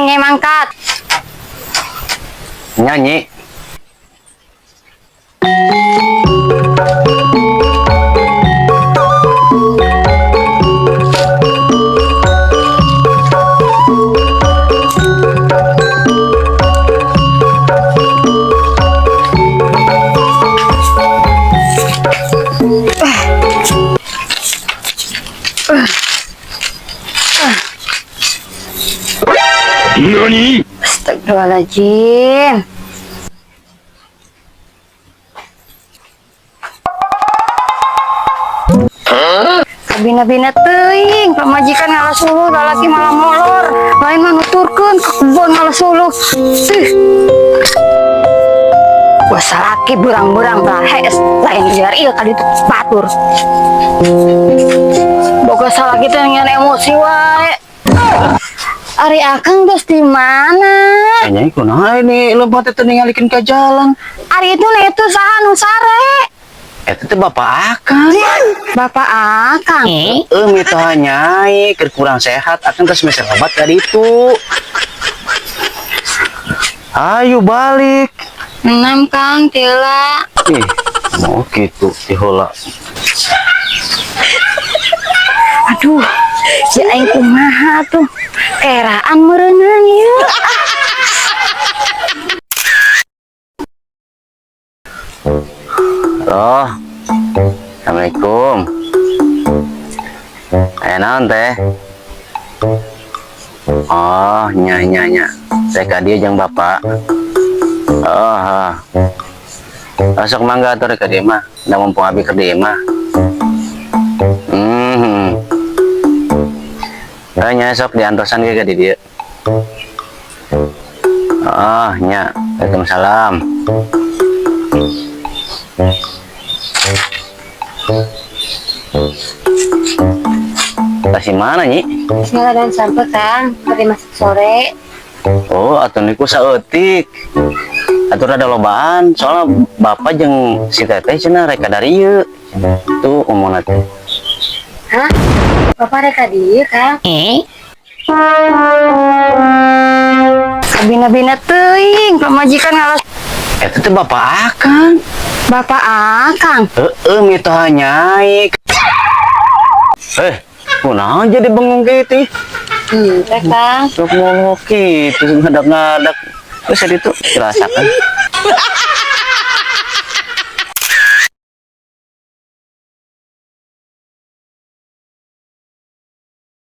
Kang, Nyai mangkat. Nya, Nyi. NANI? Astagfirullahaladzim. Kabina-bina teuing, pamajikan ngala suluh, lalaki malah molor. Lain mah nuturkeun ke kebon ngala suluh. Ih. Wah, salaki berang-berang tah hees, lain biar ieu kali itu batur. Boga salaki teh ngan emosi wae. Ari Akang geus di mana? Eh, Nyai, kunaha ini lompat teh ningalikeun ka jalan? Ari itu nih itu saha nu sare? Eta teh bapak Akang. Bapak Akang. Eh, mitoha Nyai keur kurang sehat, Akang geus meser obat ka ditu. Ayo balik. Enam Kang, tila. Ih, mau gitu diheula. Aduh, si aing kumaha tuh? Keraan meureunan ieu. Halo. Assalamualaikum. Aya naon teh? Oh, nya nya nya. Saya ka dieu jeung bapak. Oh, ha. Masuk mangga atuh ka dieu mah. Da mumpung abi keur di imah. Oh, nya sok diantosan ge ka di dieu. Oh, nya. Waalaikumsalam. Kasih mana, Nyi? Dan sampai Kang, hari masak sore. Oh, atuh niku saeutik. Atuh rada lobaan, soalnya bapak jeung si teteh cenah rek ka darieu. Tuh umurna teh. Hah? Bapak rek ka dieu, Kang? Kabina-bina teuing, pamajikan ngala Eta teh bapak Akang. Bapak Akang. Heeh, mitoha Nyai. Eh, kunaon jadi bengong kitu? Teh Kang. Sok mau kitu ngadak-ngadak. Terus itu dirasakan.